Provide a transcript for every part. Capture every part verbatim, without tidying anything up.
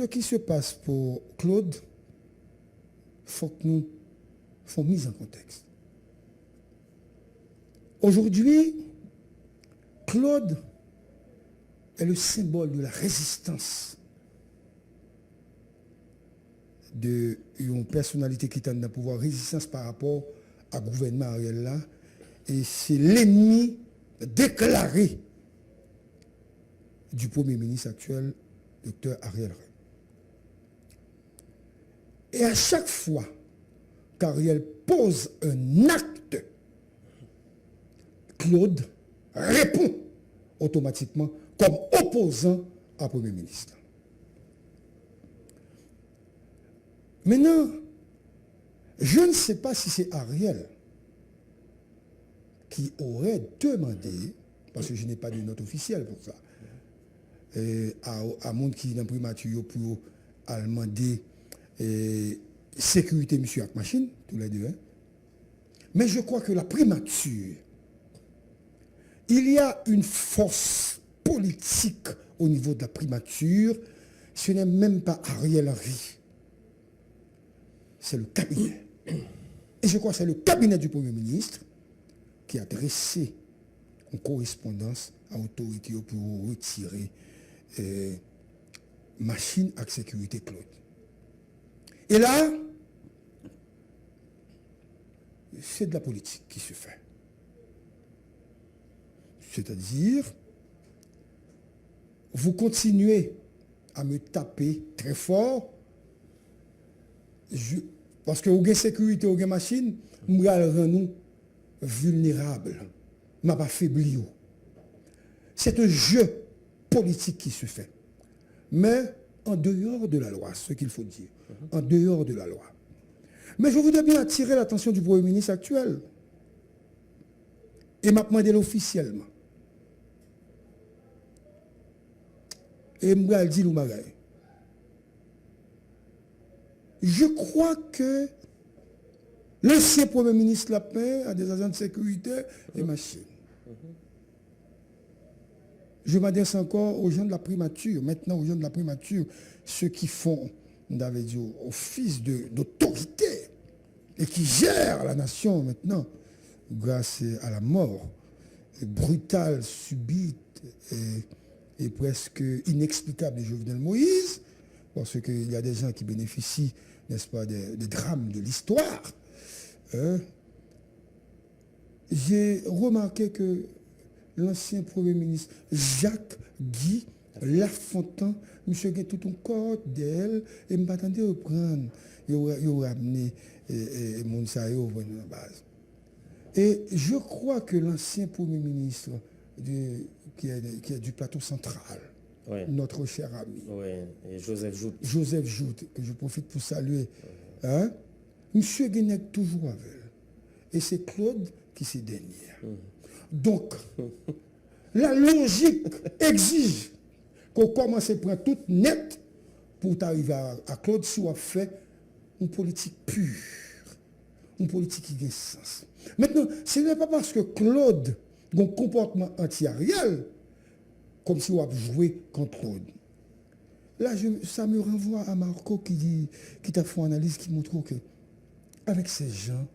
Ce qui se passe pour Claude, faut que nous faut mise en contexte. Aujourd'hui, Claude est le symbole de la résistance de yon pèsonalite ki te anndan pouvwa, rezistans pa rapò a gouvènman Ariel la, e se lènmi deklare du Premier ministre actuel, Doktè Ariel Henry. Et à chaque fois qu'Ariel pose un acte, Claude répond automatiquement comme opposant à Premier ministre. Maintenant, je ne sais pas si c'est Ariel qui aurait demandé, parce que je n'ai pas de note officielle pour ça, euh, à, à moun ki nan primati yo pou yo al mande euh, sécurité monsieur ak machin, tous les deux. Hein. Mais je crois que la primature, il y a une force politique au niveau de la primature, ce n'est même pas Ariel Henry, c'est le cabinet. Et je crois que c'est le cabinet du Premier ministre qui a adressé une correspondance à l'autorité pour retirer euh, machine avec sécurité Claude. Et là, c'est de la politique qui se fait. C'est-à-dire, vous continuez à me taper très fort, je, paske ou gen sekirite, ou gen machin, m pral rann ou vilnerab, m ap afebli ou. C'est un jeu politique qui se fait. Mais en dehors de la loi, ce qu'il faut dire, en dehors de la loi. Mais je voudrais bien attirer l'attention du Premier ministre actuel. E m ap mande l ofisyèlman. E m pral di l yon bagay. Je crois que l'ancien Premier ministre Lapin a des agents de sécurité et machine. Je m'adresse encore aux gens de la primature, maintenant aux gens de la primature, ceux qui font, on avait dit, office de, d'autorité et qui gèrent la nation maintenant grâce à la mort brutale, subite et, et presque inexplicable de Jovenel Moïse, parce qu'il y a des gens qui bénéficient, n'est-ce pas, des, des drames de l'histoire. Hein? J'ai remarqué que l'ancien Premier ministre Jacques Guy Lafontant, misye gen tout yon kòt dèyè l, e m pa tande yo pran, yo, yo ramne e, e, moun sa yo nan baz. Et je crois que l'ancien Premier ministre de, qui est, qui est du Plateau Central, ouais, notre cher ami, ouais, et Joseph Jouthe. Joseph Jouthe, que je profite pour saluer, hein, misye gen nèg toujou avè l. E se Claude ki se dènye a. Donk, la lojik egzije ke w kòmanse pran tout nèt pou w ta rive a, a Claude si w ap fè yon politik pur, yon politik ki gen sans. Mentnan, ce n'est pas parce que Claude gen yon konpòtman anti-Ariel, kòmsi w ap jwe kont Claude. Là, je, ça me renvoie à Marco qui dit, qui t'a fait une analyse qui montre que, avec ces gens,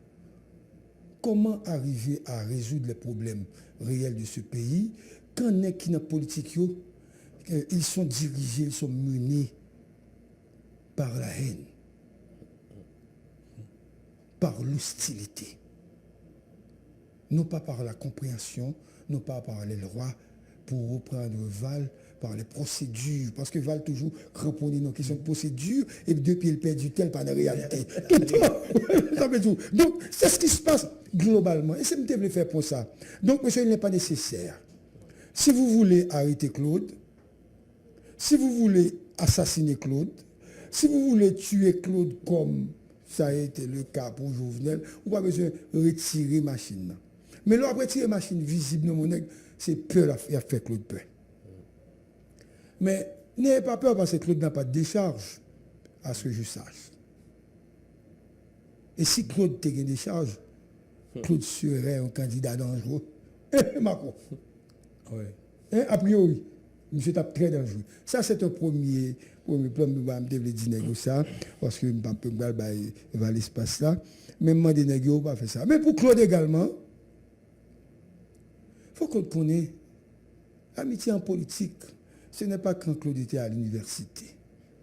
comment arriver à résoudre les problèmes réels de ce pays quand nèg ki nan politik yo, euh, ils sont dirigés, ils sont menés par la haine, par l'hostilité, non pas par la compréhension, non pas par les lois, pour reprendre Val par les procédures, paske Val toujou kranpone nan kesyon de pwosedi, e depi l pèdi tè, l pa nan reyalite. Tout tan, sa vle di, donk, c'est ce qui se passe globalement, e se m te vle fè pwen sa. Donk, mesye, il n'est pas nécessaire. Si vous voulez arrêter Claude, si vous voulez assassiner Claude, si vous voulez tuer Claude comme ça a été le cas pour Jovenel, ou pa bezwen retire machin nan. Men lè w ap retire machin vizib nan men nèg, se pè l ap, y ap fè Claude pè. Men, n'ayez pas peur parce que Claude n'a pas de décharge, à ce que je sache. Et si Claude te gen décharge, Claude serait un candidat dangereux. Mako. Hein, a priori. Misye t ap trè danjere. Sa se te premye, premye plan m te vle di nèg yo sa, paske m pa m pral bay Val espas la. Men m mande nèg yo pa fè sa. Men pou Claude egalman, fò Claude konnen, l'amitié en politique, ce n'est pas quand Claude était à l'université,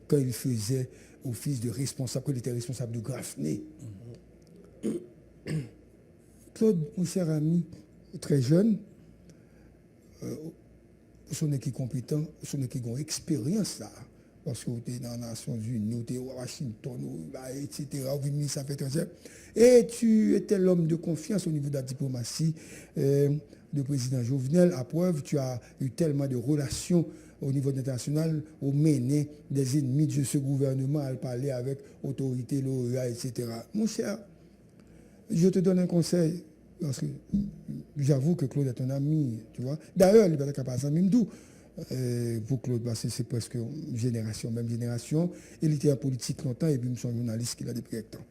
quand il faisait office de responsable, quand il était responsable de Graffney. Claude, mon cher ami, très jeune, euh, ou se nèg ki konpetan, ou se nèg ki gen eksperyans la. Paske ou te nan Nasyonzini, ou te Washington, ou, etsetera, ou vin minis afè etranjè. Et tu étais l'homme de confiance au niveau de la diplomatie, euh, de président Jovenel. À preuve, tu as eu tellement de relations au niveau international, ou mennen des ennemis de ce gouvernement al pale avèk otorite, loya, etsetera. Mon cher, je te donne un conseil, parce que j'avoue que Claude est un ami, tu vois. D'ailleurs, li pa ta ka pa zanmi m tou, euh, pou Claude, paske se prèske jenerasyon, menm jenerasyon, e li te an politik lontan, epi m se yon jounalis ki la depi kèk tan.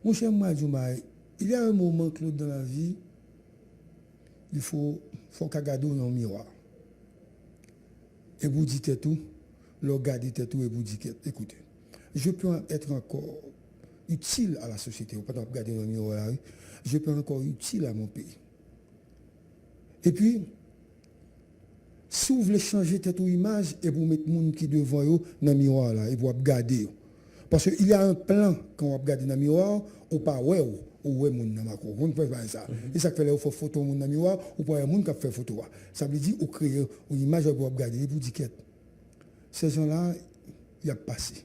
Mon cher, m pral di w yon bagay, il y a un moment, Claude, dans la vie, il faut, fò w ka gade w nan yon miwa. Epi w di tèt ou, lè w gade tèt ou, epi w di, écoutez, je peux être encore utile à la société. Ou pandan w ap gade nan miwa la, wi. Je peux encore utile à mon pays. Epi, si w vle chanje tèt ou imaj, epi w met moun ki devan yo nan miwa la, epi w ap gade yo. Paske il y a un plan, kan w ap gade nan miwa, ou pa wè w, ou wè moun nan makwo. Ou konn fè bagay sa. E sa k fè lè yo fè foto moun nan miwa, ou pa wè moun k ap fè foto a. Sa vle di, ou kreye yon imaj epi w ap gade, epi w di, kèt, ces gens-là, y ap pase.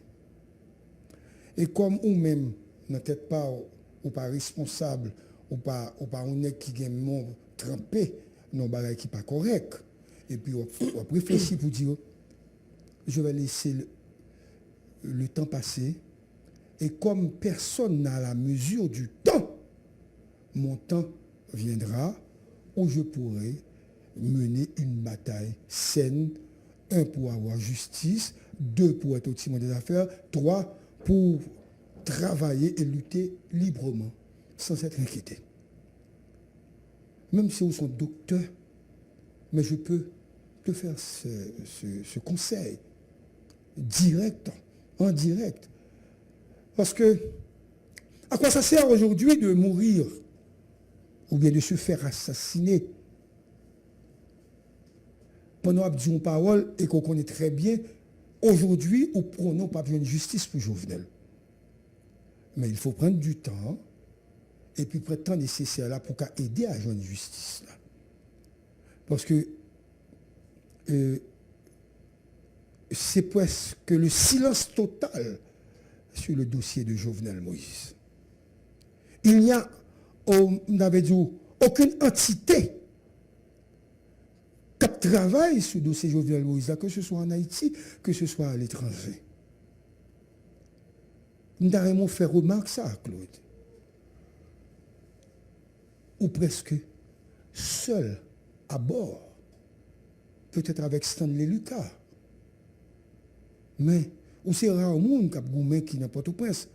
E kòm ou menm, nan tèt pa w, ou pa responsab, ou pa, ou pa yon nèg ki gen men w tranpe nan yon bagay ki pa kòrèk, epi w ap, w ap reflechi pou di, je vais laisser le, le temps passer, et comme personne n'a la mesure du temps, mon temps viendra où je pourrai mener une bataille saine, un, pour avoir justice, deux, pour être au timon des affaires, trois, pour travailler et lutter librement, sans être inquiété. Menm si ou se yon doktè, mais je peux te faire ce, ce, ce conseil direct, en direct. Parce que, à quoi ça sert aujourd'hui de mourir ou bien de se faire assassiner? Pandan w ap di yon pawòl e ke w konnen trè byen, aujourd'hui ou konnen w p ap jwenn jistis pou Jovenel. Mais il faut prendre du temps, epi pran tan nesesè la pou ka ede a jwenn jistis la. Paske, euh, c'est presque le silence total sur le dossier de Jovenel Moïse. Il n'y a, euh, m ta vle di w, aucune entité k ap travay sou dosye Jovenel Moïse la, ke se swa an Ayiti, ke se swa aletranje. M ta renmen w fè remak sa, Claude. Ou prèske sèl abò, petèt avèk Stanley Lucas. Men, ou se ra moun k ap goumen ki nan Pòtoprens.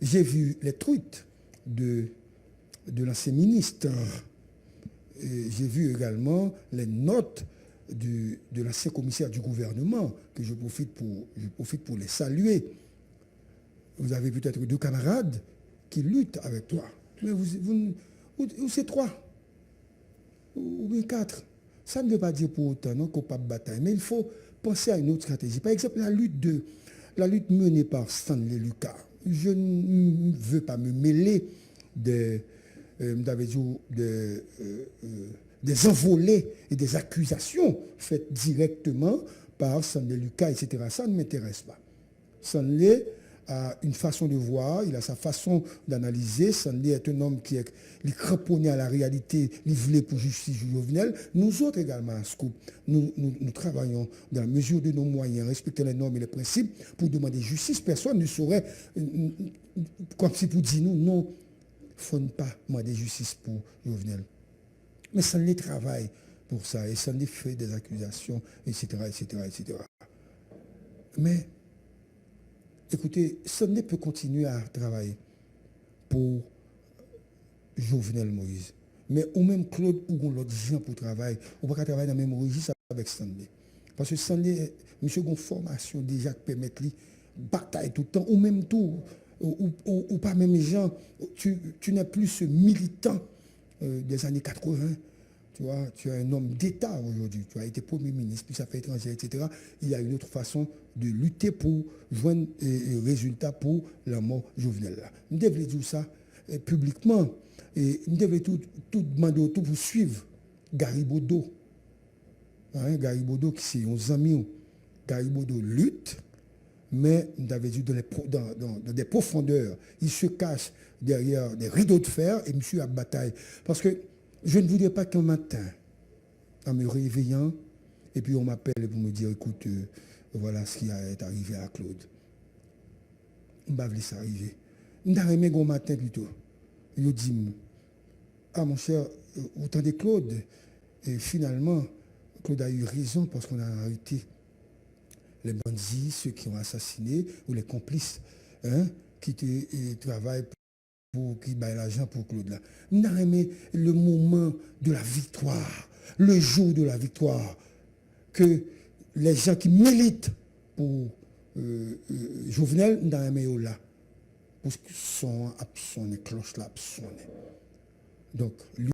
J'ai vu les tweets de, de l'ancien ministre. Et j'ai vu également les notes du, de l'ancien commissaire du gouvernement, que je profite pour, je profite pour les saluer. Vous avez peut-être deux camarades qui luttent avec toi. Mais vous, vous, vous, vous c'est trois. Ou, oubyen kat. Sa n vle pa di pou otan, non, ke w p ap batay. Men il faut penser à une autre stratégie. Par exemple, la lutte de, la lutte menée par Stanley Lucas. Je ne veux pas me mêler des, euh, m ta vle di w, des, euh, euh, des envolées et des accusations faites directement par Stanley Lucas, etsetera. Ça ne m'intéresse pas. Stanley a une façon de voir, il a sa façon d'analyser. Stanley est un homme qui est, li cramponné à la réalité, li vle pou jistis Jovenel. Nous autres également, à Scoop, nous, nous, nous travaillons dans la mesure de nos moyens, respecter les normes et les principes pour demander justice. Personne ne saurait, euh, euh, comme si pour dire nous, non, faut ne pas demander justice pour Jovenel. Men Stanley travay pou sa, e Stanley fè des accusations, etsetera, etsetera, etsetera. Men, écoutez, Stanley peut continuer à travailler pour Jovenel Moïse. Men ou menm, Claude, ou gon lòt jan pou travay. Ou pa ka travay nan menm rejis avèk Stanley. Paske Stanley, misye gon fòmasyon deja k pèmèt li batay tout tan. Ou menm tou, ou, ou, ou, ou pa menm jan, tu, tu n'es plus ce militant euh, des années quatre-vingts. Tu vois, tu es un homme d'État aujourd'hui. Tu as été Premier ministre, puis affaires étrangères, et cetera. Il y a une autre façon de lutter pour jwenn e, e, rezilta pou lanmò Jovenel la. M te vle di w sa e, piblikman. E m te vle tou, tou mande w tou pou swiv Gary Bodeau. Hein, Gary Bodeau ki se yon zanmi w. Gary Bodeau lit, men m ta vle di w dans, les pro- dans, dans, dans des profondeurs. Il se cache derrière des rideaux de fer e misye ap batay. Paske je ne voudrais pas qu'un matin, en me réveillant, et puis on m'appelle pour me dire, écoute, euh, voilà ce qui est arrivé à Claude. M pa vle sa rive. M ta renmen gon maten pito. Yo di m, ah mon cher, euh, ou tande Claude? Et finalement, Claude a eu raison parce qu'on a arrêté les bandits, ceux qui ont assassiné ou les complices, hein, qui te, euh, travaillent pour, qui bay lajan pou Claude la. M ta renmen le moment de la victoire, le jour de la victoire, que les gens qui militent pour euh, euh, Jovenel, m ta renmen yo la. Pou son an ap sonnen, klòch la ap sonnen. Donk, li